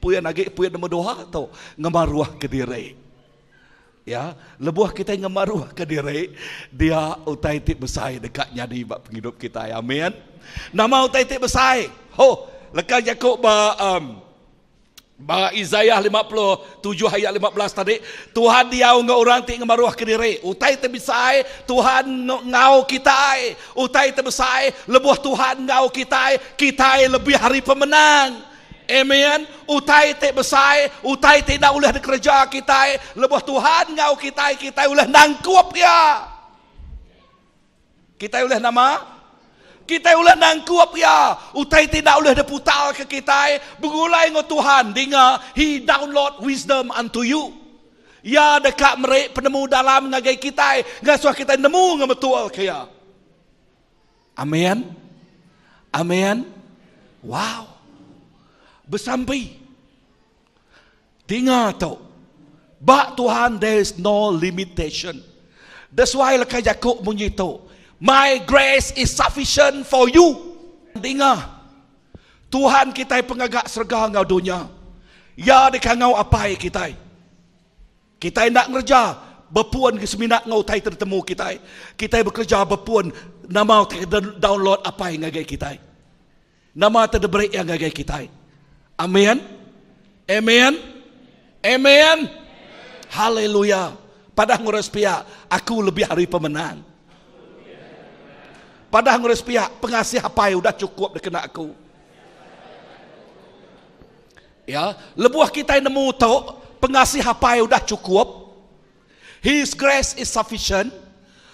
Poin agi poin nombor dua tu ngemaruh ke diri. Ya, lebuh kitai ngemaruh ke diri, dia utai ti besai deka nyadi ba pengidup kitai. Amin. Nama utai ti besai? Ho, leka jaku ba um, Ba Isaiah 57 ayat 15 tadi, Tuhan diau enggau orang ti ngemaruhka diri. Utai ti besai, Tuhan enggau kitai. Utai ti besai, lebuh Tuhan enggau kitai, kitai lebih ari pemenang. Amen. Utai ti besai, utai ti enda ulih dikereja kitai, lebuh Tuhan enggau kitai, kitai ulih nangkup iya. Kitai ulih nama? Kitai ulih nangkup iya. Utai ti enda ulih diputarka kitai, begulai enggau Tuhan dinga He download wisdom unto you. Iya deka meri penemu dalam ngagai kitai ngasuh kitai nemu ngemetulka iya. Amen. Amen. Wow. Besampi. Dinga tu. Ba Tuhan there is no limitation. That's why leka jaku munyi tu. My grace is sufficient for you. Dinga. Tuhan kitai pengaga serega enggau dunya. Iya dikangau apai kitai. Kitai enda ngereja bepun ke semina enggau utai ti ditemu kitai. Kitai bekereja bepun nama utai download apai ngagai kitai. Nama ti diberi Iya ngagai kitai. Amin. Amen. Amen. Haleluya. Padah ngurus pia, aku lebih ari pemenang. Padah ngurus pia, pengasih apai udah cukup dikena aku. Ya, lebuh kitai nemu tu, pengasih apai udah cukup. His grace is sufficient.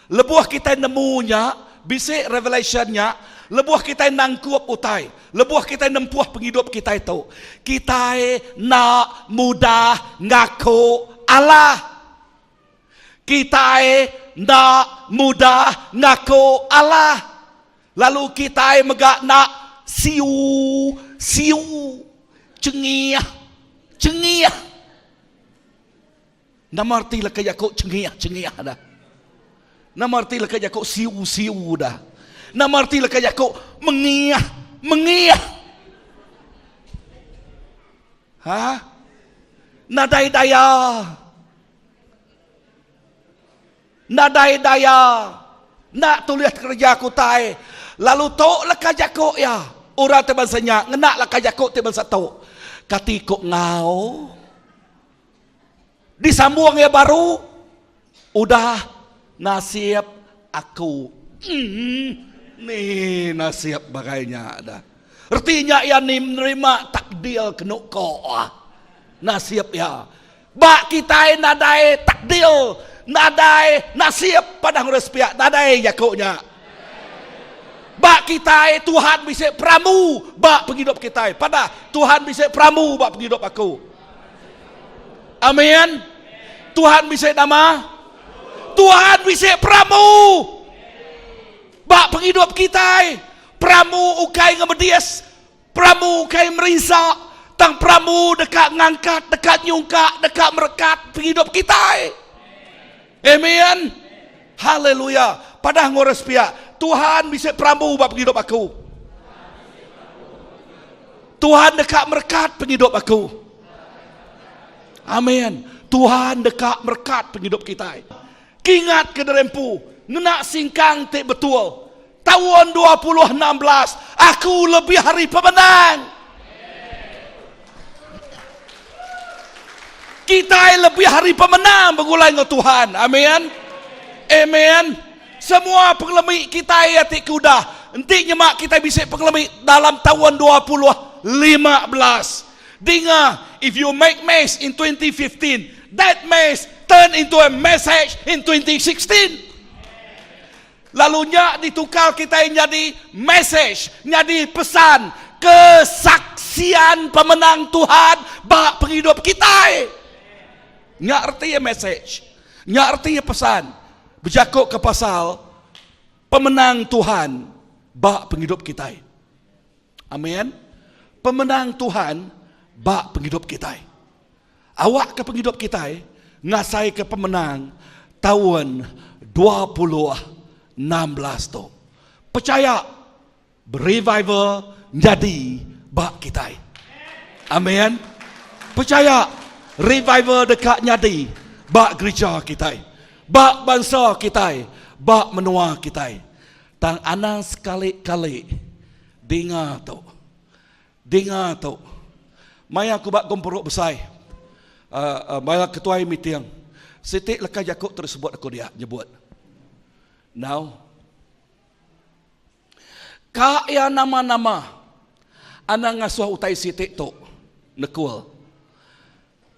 Lebuh kitai nemu nya, bisi revelation nya, lebuh kitai nangkup utai, lebuh kitai nempuh pengidup kitai tu, kitai enda mudah ngaku alah. Kitai enda mudah ngaku alah. Lalu kitai mega enda siu siu, chengih chengih. Nama reti leka jaku chengiah-chengiah dah? Nama reti leka jaku siu-siu dah? Nama reti leka jaku mengiah-mengiah? Ha? Nadai daya. Nadai daya. Enda tulih kereja ku utai. Lalu tu leka jaku iya. Orang ti bansa nya ngena leka jaku ti bansa tu. Kati ku enggau. Disambung iya baru, udah nasib aku. Uhh ni nasib bagai nya dah. Reti nya iya ni nerima takdir kenu ko nasib iya. Ba kitai nadai takdir, nadai nasib padah ngurus piak nadai jaku nya. Ba kitai Tuhan bisi perambu ba pengidup kitai. Padah Tuhan bisi perambu ba pengidup aku. Amin. Tuhan bisi nama? Tuhan bisi perambu ba pengidup kitai. Perambu ukai ngemedis, perambu ukai merinsa, tang perambu deka ngangkat, deka nyungkak, deka merekat pengidup kitai. Amen. Haleluya. Padah ngurus pia, Tuhan bisi perambu ba pengidup aku. Tuhan deka merekat pengidup aku. Amin. Tuhan deka merekat pengidup kitai. Kingat ke diri empu, ngena singkang ti betul. Taun 2016, aku lebih ari pemenang. Kitai lebih ari pemenang begulai enggau Tuhan. Amin. Amen. Semua pengelemi kitai iya ti ke udah, enti nyema kitai bisi pengelemi dalam taun 2015. Dinga, if you make mess in 2015, that mess turn into a message in 2016. Lalu nya ditukar kitai nyadi message, nyadi pesan kesaksian pemenang Tuhan ba pengidup kitai. Nya reti iya message. Nya reti iya pesan. Bejaku ke pasal pemenang Tuhan ba pengidup kitai. Amin. Pemenang Tuhan ba pengidup kitai. Awakka pengidup kitai ngasaika pemenang taun 2016 tu. Pechaya revival nyadi ba kitai. Amin. Pechaya revival deka nyadi ba gerija kitai, ba bansa kitai, ba menua kitai. Tang anang sekali-kali dinga tu. Dinga tu. Maya aku ba gempuru besai, maya ketuai meeting, siti leka jaku tu disebut aku dia nyebut. Now, ka iya nama-nama anang ngasuh utai siti tu nekul.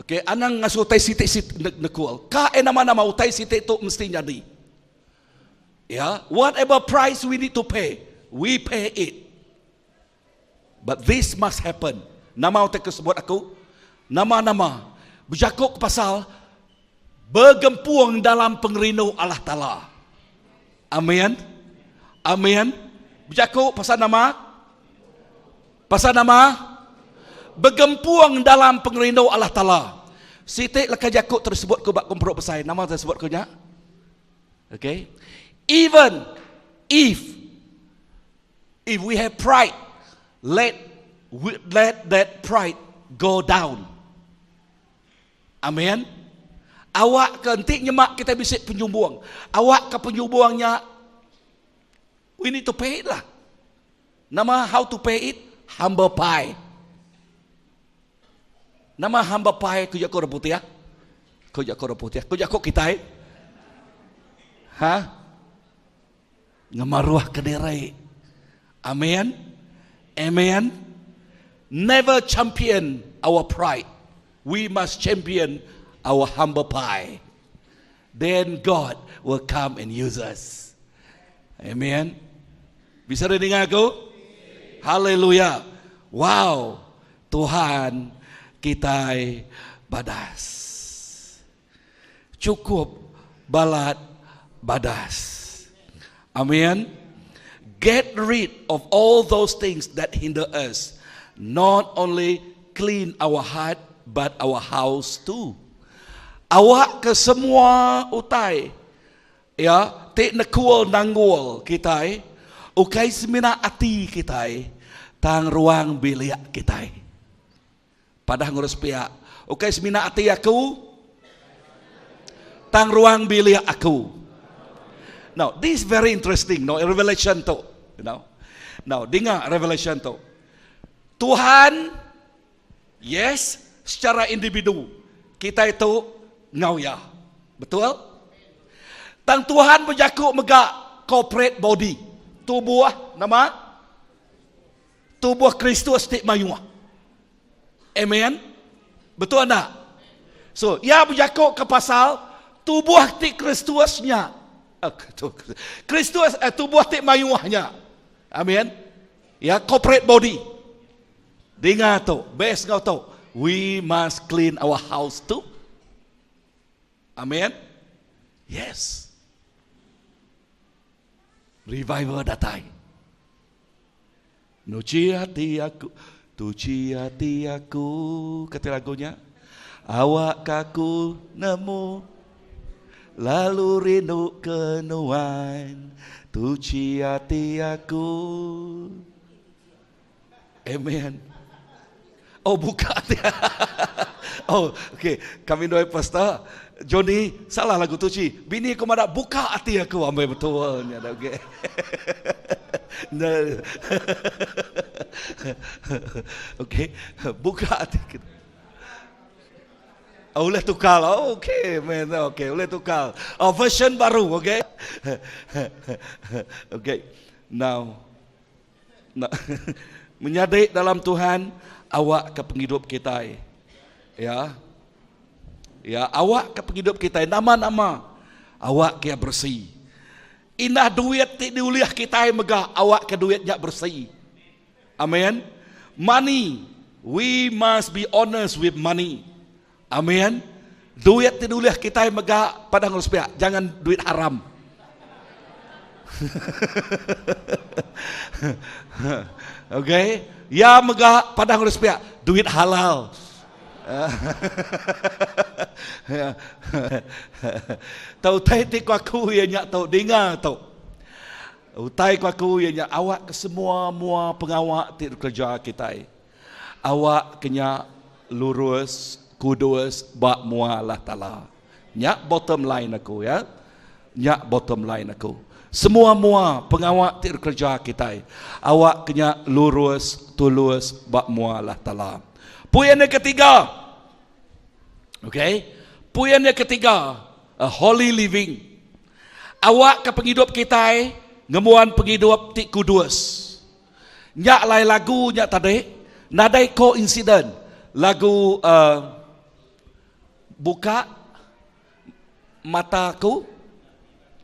Okay, anang ngasuh utai siti siti nekul. Ka iya nama-nama utai siti tu mesti nyadi. Ya, whatever price we need to pay, we pay it. But this must happen. Nama utai ke sebut aku? Nama-nama bejaku ke pasal begempung dalam pengerindu Allah Taala. Amin. Amin. Bejaku pasal nama? Pasal nama? Begempung dalam pengerindu Allah Taala. Siti leka jaku tersebut ku ba gempuru besai. Nama tersebut ku nya? Okay. Even if If we have pride, let let that pride go down. Amen. Awak ke enti nyema kita bisi penyumbung, awak ke penyumbung nya we need to pay it lah. Nama how to pay it? Humble pie. Nama humble pie ku jaku orang putih? Ku jaku orang putih. Ku jaku kitai. Ha? Ngemaruhka diri. Amen. Amen. Never champion our pride. We must champion our humble pie. Then God will come and use us. Amen. Bisa dengar aku? Haleluya. Wow. Tuhan kitai badas. Chukup balat badas. Amen. Get rid of all those things that hinder us. Not only clean our heart but our house too. Awak ke semua utai ya ti nekul nanggul kitai ukai semina ati kitai tang ruang bilik kitai. Padah ngurus pia. Ukai semina ati aku tang ruang bilik aku. Now, this very interesting no revelation tu, you know. Now, dinga revelation tu. Tuhan yes, secara individu kita itu ngau ya. Betul? Tang Tuhan bejaku mega corporate body. Tubuh nama Tubuh Kristus ti mayuh. Amen. Betul enda? So, iya bejaku ke pasal tubuh ti Kristus nya. Eh, Kristus eh, tubuh ti mayuh nya. Amen. Ya, corporate body. Dinga tu, best ngau tu. We must clean our house too. Amen. Yes. Revival datai. Nuchi ati aku, tuchi ati aku, kata lagunya. Awak aku nemu lalu rindu ke nuan, tuchi ati aku. Amen. Oh buka dia. Oh, okey. Kami doi pastor Johnny salah lagu tu ci. Bini aku madak buka ati aku ambil betul nya dah okey. Okey, buka ati kita. Oh, boleh tukar lah. Oh, okey, man. Okey, boleh tukar. Oh, version baru, okey. Okey. Now, Menyadi dalam Tuhan awak ke pengidup kitai. Ya. Ya, awak ke pengidup kitai nama-nama awak ke beresi. Indah duit ti diulih kitai mega awak ke duit nya beresi. Amen. Money, we must be honest with money. Amen. Duit ti diulih kitai mega padang ngurus pia, jangan duit haram. Okay. Ya mega padang ngurus pia, duit halal. Tau utai ti ku aku iya nya tau dinga tau. Utai ku aku iya nya awak ke semua mua pengawa ti dikereja kitai. Awak ke nya. Lurus, kudus ba mua Allah Taala. Nya bottom line aku ya. Nya bottom line aku. Semua mua pengawa ti dikereja kitai awak ke nya lurus, tulus ba mua Allah Taala. Puin yang ketiga. Okay. Puin yang ketiga, a holy living. Awak ke pengidup kitai ngembuan pengidup ti kudus. Nya alai lagu nya tadi nadai coincident lagu uh, buka mata aku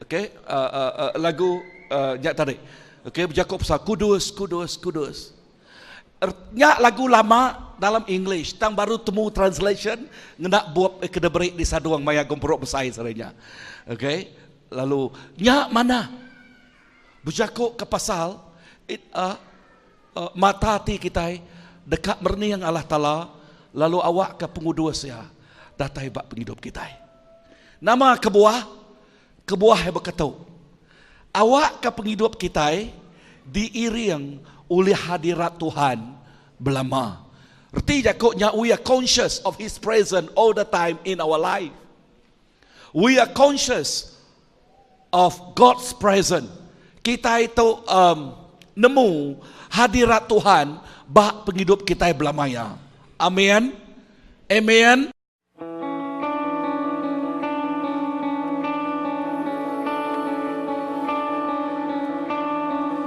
okay uh, uh, uh, lagu uh, nya tadi okay bejaku pasal kudus kudus kudus nya lagu lama dalam English tang baru temu translation ngena bup ke diberi di Sadong maya gempuru besai sehari nya okay lalu nya manah Bejaku ke pasal mata ati kitai deka merening Allah Taala lalu awakka pengudus Iya datai ba pengidup kitai. Nama kebuah? Kebuah iya baka tu, awakka pengidup kitai diiring ulih hadirat Tuhan belama. Reti jaku nya we are conscious of His presence all the time in our life. We are conscious of God's presence. Kitai tu um, nemu hadirat Tuhan ba pengidup kitai belama iya. Amen. Amen.